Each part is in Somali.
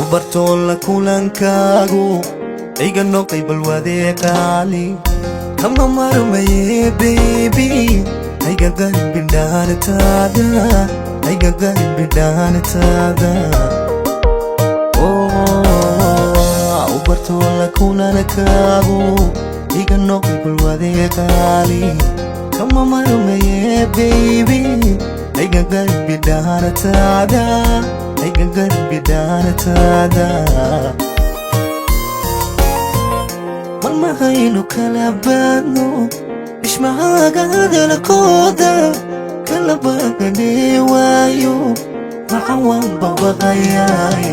Ubartoo la kulankaagu iga noqay balwadee qaali kama marmaye baby hayga qarin bidhaantaada hayga qarin bidhaantaada ubartoo la kulankaagu iga noqay balwadee qaali kama marmaye baby hayga qarin bidhaantaada hayga qarin bidhaantaada marmahaynu kala baadno ishmahaaga hadalkooda kala baaqane waayo maxa waan babaqayaaye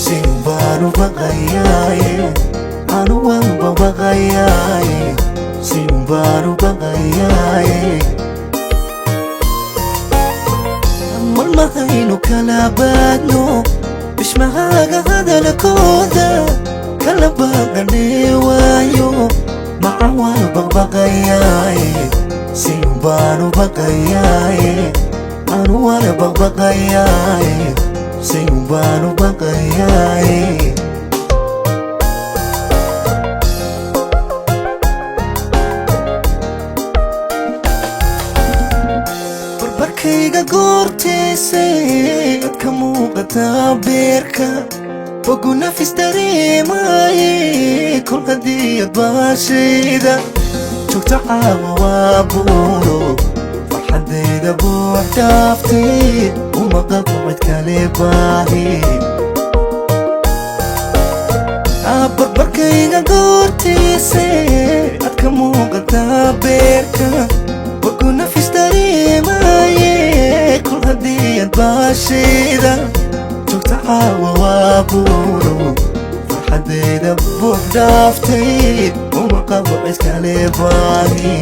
sin baanu baqayaaye anu waan babaqayaaye sin baanu baqayaaye marmahaynu kala baadno ishmahaaga hadalkooda kala baaqane waayo maxa waan baqbaqayaaye sin baanu baqayaaye anu waan baqbaqayaaye sin baanu baqayaaye. Barbarkayga goortiisay ad ka muuqataa beerka bogu nafis dareemaye kol haddii ad baashayda joogto caawa waa buuro farxaddayda buux dhaaftay uma qabo cid kale baahi. Barbarkayga goortiisay ad ka muuqataa beerka bogu nafis dareemaye kol haddii ad baashayda joogto caawa waa buuro farxaddayda buux dhaaftay uma qabo cid kale baahi.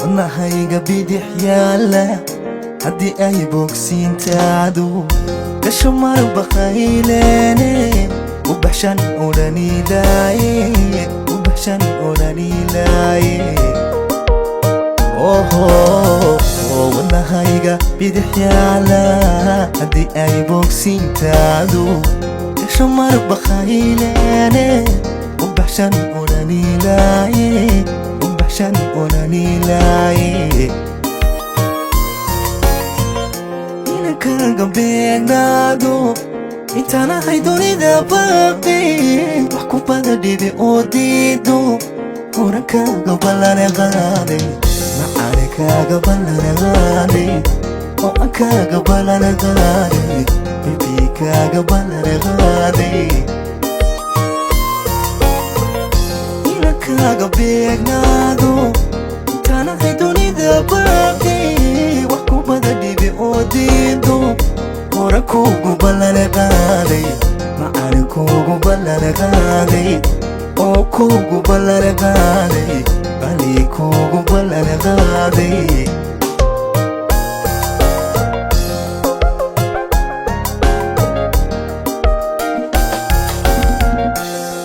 Wadnahayga bidix yaalla haddii ay bogsiintaadu gasho marbaqayleene u baxshan odhanilaaye u baxshan odhanilaaye oho. Wadnahayga bidix yaalla haddii ay bogsiintaadu gasho marbaqayleene u baxshan odhanilaaye u baxshan odhanilaaye. Inankaga beegnaado intaan ahay dunida baaqi wax ku bada dhibi oo diido horankaaga ballane qaaday macaane kaaga ballane qaaday oo aan kaaga ballane qaaday bibi kaaga ballane qaaday. Inankaaga beegnaado intaan ahay dunida baaqi wax ku bada dhibi oo diido hora kuugu ballane qaaday macaane kuugu ballane qaaday oo kuugu ballane qaaday qali kuugu ballane qaaday.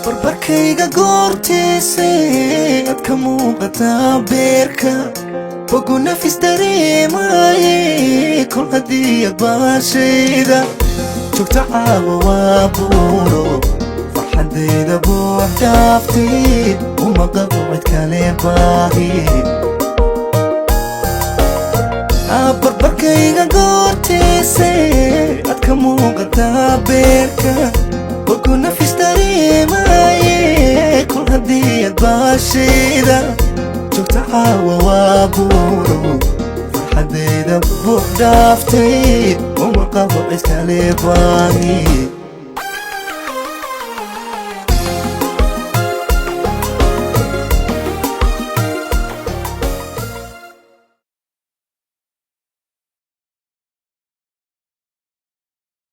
Barbarkayga goortiisay ad ka muuqataa beerka bogu nafis dareemaye kol haddii ad baashayda joogto caawa waa buuro farxaddayda buux dhaaftay uma qabo cid kale baahi. Barbarkayga goortiisay ad ka muuqataa beerka bogu nafis dareemaye kol haddii ad baashayda joogto caawa waa buuro farxaddayda buux dhaaftay uma qabo cid kale baahi.